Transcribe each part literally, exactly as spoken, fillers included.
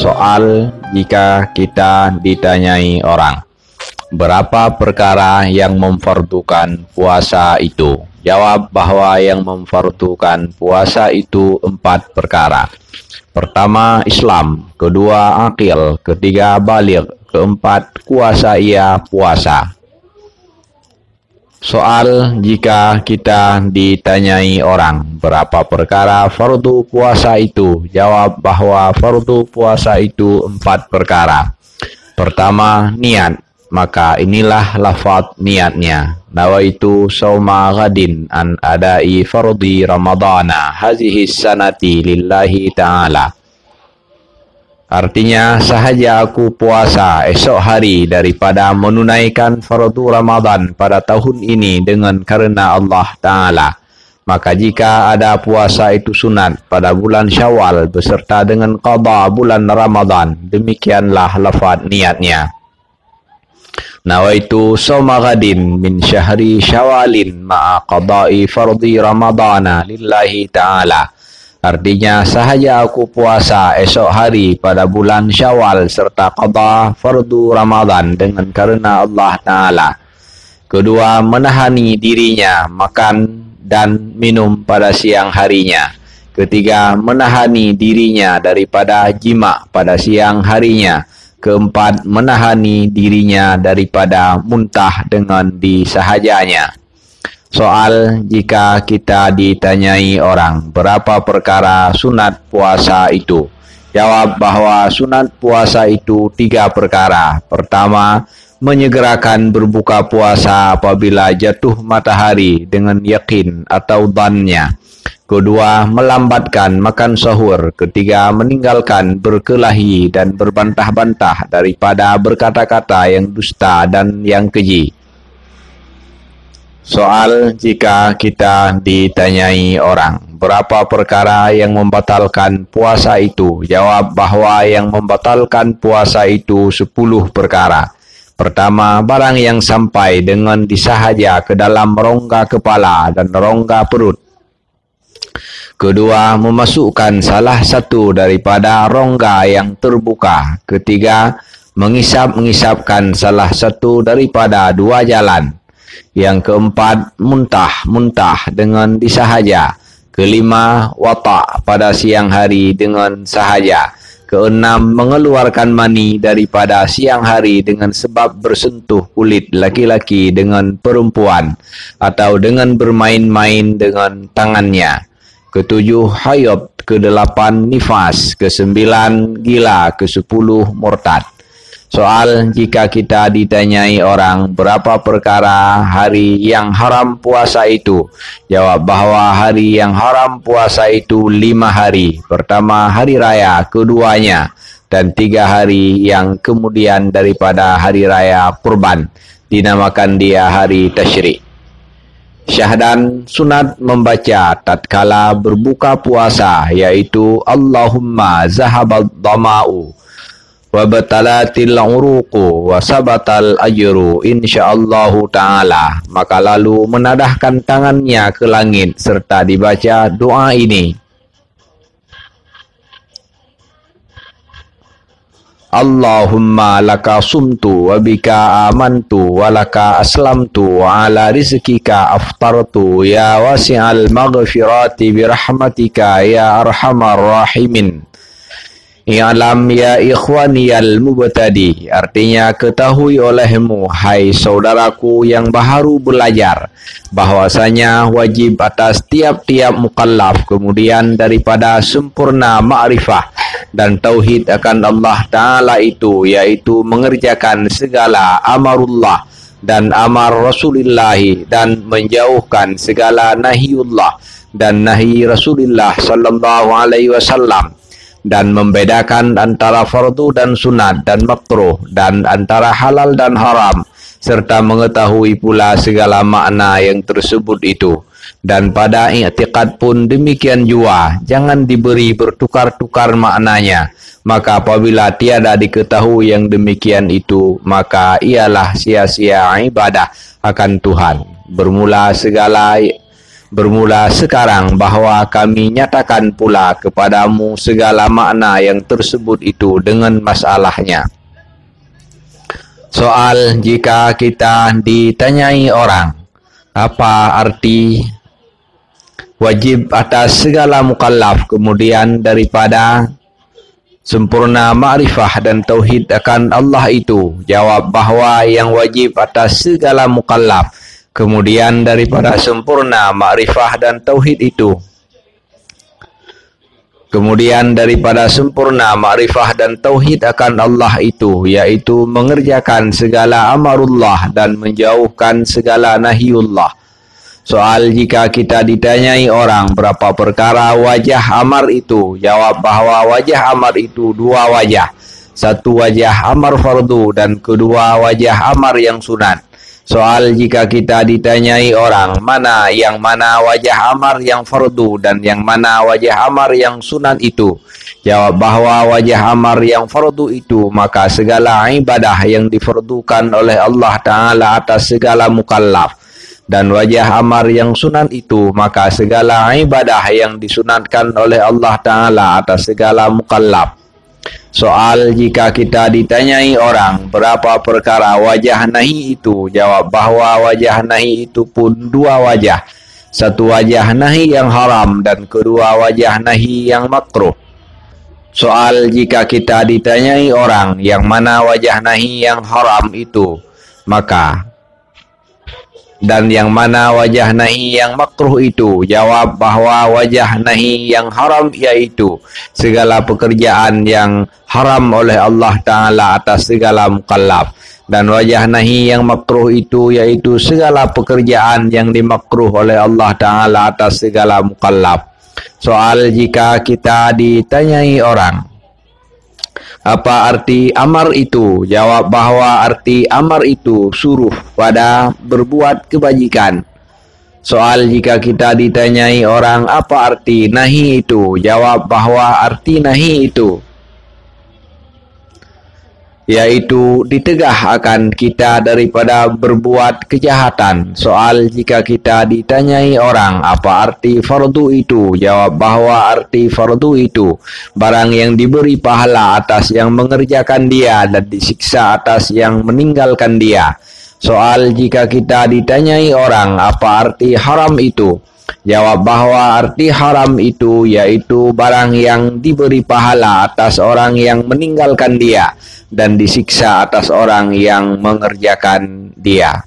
Soal, jika kita ditanyai orang, "Berapa perkara yang memfardukan puasa itu?" Jawab bahwa yang memfardukan puasa itu empat perkara. Pertama, Islam. Kedua, akil. Ketiga, baligh. Keempat, kuasa ia puasa. Soal, jika kita ditanyai orang, "Berapa perkara fardu puasa itu?" Jawab bahwa fardu puasa itu empat perkara. Pertama, niat. Maka inilah lafaz niatnya, "Nawaitu sauma ghadin an adai fardhi ramadhana hazihi sanati lillahi ta'ala." Artinya, "Sahaja aku puasa esok hari daripada menunaikan fardu Ramadan pada tahun ini dengan karena Allah Ta'ala." Maka jika ada puasa itu sunat pada bulan Syawal beserta dengan qada bulan Ramadan, demikianlah lafaz niatnya. "Nawaitu sauma ghadin min syahri syawalin ma'a qada'i fardhi ramadhana lillahi ta'ala." Artinya, "Sahaja aku puasa esok hari pada bulan Syawal serta qada fardu Ramadan dengan karena Allah Ta'ala." Kedua, menahani dirinya makan dan minum pada siang harinya. Ketiga, menahani dirinya daripada jima pada siang harinya. Keempat, menahani dirinya daripada muntah dengan disahajanya. Soal, jika kita ditanyai orang, "Berapa perkara sunat puasa itu?" Jawab bahwa sunat puasa itu tiga perkara. Pertama, menyegerakan berbuka puasa apabila jatuh matahari dengan yakin atau dhannya. Kedua, melambatkan makan sahur. Ketiga, meninggalkan berkelahi dan berbantah-bantah daripada berkata-kata yang dusta dan yang keji. Soal, jika kita ditanyai orang, "Berapa perkara yang membatalkan puasa itu?" Jawab bahwa yang membatalkan puasa itu sepuluh perkara. Pertama, barang yang sampai dengan disahaja ke dalam rongga kepala dan rongga perut. Kedua, memasukkan salah satu daripada rongga yang terbuka. Ketiga, mengisap-ngisapkan salah satu daripada dua jalan. Yang keempat, muntah-muntah dengan disahaja. Kelima, watak pada siang hari dengan sahaja. Keenam, mengeluarkan mani daripada siang hari dengan sebab bersentuh kulit laki-laki dengan perempuan atau dengan bermain-main dengan tangannya. Ketujuh, haid. Kedelapan, nifas. Kesembilan, gila. Kesepuluh, murtad. Soal, jika kita ditanyai orang, "Berapa perkara hari yang haram puasa itu?" Jawab bahwa hari yang haram puasa itu lima hari. Pertama, hari raya, keduanya, dan tiga hari yang kemudian daripada hari raya kurban, dinamakan dia hari tasyrik. Syahdan, sunat membaca tatkala berbuka puasa, yaitu, "Allahumma zahabad dhama'u, wabtalatil uruqu, wa sabatal ajru, insyaallahu ta'ala." Maka lalu menadahkan tangannya ke langit serta dibaca doa ini. "Allahumma laka sumtu wa bika amantu wa laka aslamtu wa ala rizqika aftartu ya wasi'al maghfirati birahmatika ya arhamar rahimin. I'lam ya ikhwaniyal mubtadi." Artinya, ketahui olehmu, hai saudaraku yang baharu belajar, bahwasanya wajib atas tiap-tiap mukallaf kemudian daripada sempurna makrifah dan tauhid akan Allah Ta'ala itu, yaitu mengerjakan segala amarullah dan amar Rasulillahi dan menjauhkan segala nahiullah dan nahi Rasulillah sallallahu alaihi wasallam, dan membedakan antara fardu dan sunat dan makruh, dan antara halal dan haram, serta mengetahui pula segala makna yang tersebut itu. Dan pada iktikad pun demikian jua, jangan diberi bertukar-tukar maknanya. Maka apabila tiada diketahui yang demikian itu, maka ialah sia-sia ibadah akan Tuhan. Bermula segala Bermula sekarang bahwa kami nyatakan pula kepadamu segala makna yang tersebut itu dengan masalahnya. Soal, jika kita ditanyai orang, apa arti wajib atas segala mukallaf, kemudian daripada sempurna makrifah dan tauhid akan Allah itu? Jawab bahwa yang wajib atas segala mukallaf, kemudian daripada sempurna makrifah dan tauhid itu, kemudian daripada sempurna makrifah dan tauhid akan Allah itu, yaitu mengerjakan segala amarullah dan menjauhkan segala nahiullah. Soal, jika kita ditanyai orang berapa perkara wajah amar itu? Jawab bahwa wajah amar itu dua wajah. Satu wajah amar fardu dan kedua wajah amar yang sunat. Soal, jika kita ditanyai orang, mana yang mana wajah amar yang fardu dan yang mana wajah amar yang sunat itu? Jawab bahwa wajah amar yang fardu itu, maka segala ibadah yang difardukan oleh Allah Ta'ala atas segala mukallaf. Dan wajah amar yang sunat itu, maka segala ibadah yang disunatkan oleh Allah Ta'ala atas segala mukallaf. Soal, jika kita ditanyai orang, berapa perkara wajah nahi itu? Jawab bahwa wajah nahi itu pun dua wajah. Satu wajah nahi yang haram dan kedua wajah nahi yang makruh. Soal, jika kita ditanyai orang, yang mana wajah nahi yang haram itu? Maka, dan yang mana wajah nahi yang makruh itu? Jawab bahwa wajah nahi yang haram yaitu segala pekerjaan yang haram oleh Allah Ta'ala atas segala mukallaf. Dan wajah nahi yang makruh itu yaitu segala pekerjaan yang dimakruh oleh Allah Ta'ala atas segala mukallaf. Soal, jika kita ditanyai orang, apa arti amar itu? Jawab bahwa arti amar itu suruh pada berbuat kebajikan. Soal, jika kita ditanyai orang, apa arti nahi itu? Jawab bahwa arti nahi itu yaitu ditegah akan kita daripada berbuat kejahatan. Soal, jika kita ditanyai orang, apa arti fardu itu? Jawab bahwa arti fardu itu barang yang diberi pahala atas yang mengerjakan dia dan disiksa atas yang meninggalkan dia. Soal, jika kita ditanyai orang, apa arti haram itu? Jawab bahwa arti haram itu yaitu barang yang diberi pahala atas orang yang meninggalkan dia dan disiksa atas orang yang mengerjakan dia.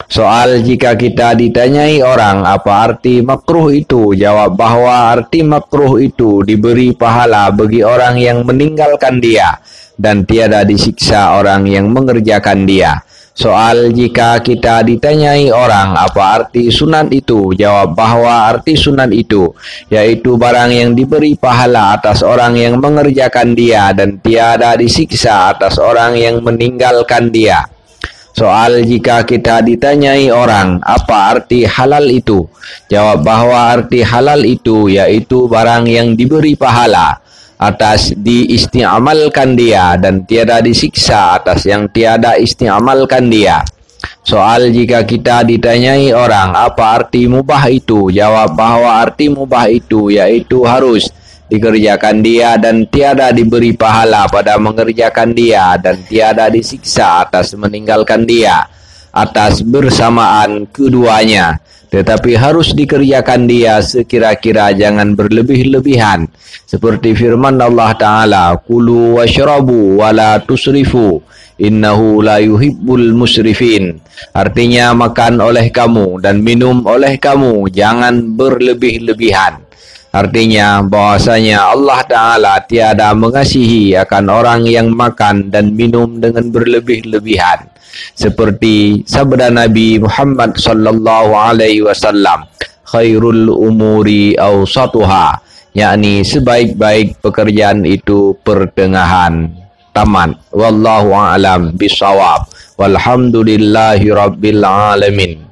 Soal, jika kita ditanyai orang, apa arti makruh itu? Jawab bahwa arti makruh itu diberi pahala bagi orang yang meninggalkan dia dan tiada disiksa orang yang mengerjakan dia. Soal, jika kita ditanyai orang, apa arti sunat itu? Jawab bahwa arti sunat itu yaitu barang yang diberi pahala atas orang yang mengerjakan dia dan tiada disiksa atas orang yang meninggalkan dia. Soal, jika kita ditanyai orang, apa arti halal itu? Jawab bahwa arti halal itu yaitu barang yang diberi pahala atas diistiamalkan dia dan tiada disiksa atas yang tiada istiamalkan dia. Soal, jika kita ditanyai orang, apa arti mubah itu? Jawab bahwa arti mubah itu yaitu harus dikerjakan dia dan tiada diberi pahala pada mengerjakan dia dan tiada disiksa atas meninggalkan dia, atas bersamaan keduanya. Tetapi harus dikerjakan dia sekira-kira, jangan berlebih-lebihan. Seperti firman Allah Ta'ala, "Kulu washrabu wa la tusrifu, innahu la yuhibbul musrifin." Artinya, makan oleh kamu dan minum oleh kamu, jangan berlebih-lebihan. Artinya, bahwasanya Allah Ta'ala tiada mengasihi akan orang yang makan dan minum dengan berlebih-lebihan. Seperti sabda Nabi Muhammad sallallahu alaihi wasallam, "Khairul umuri awsatuha," yakni sebaik-baik pekerjaan itu pertengahan. Tamat. Wallahu a'lam bishawab. Walhamdulillahi rabbil alamin.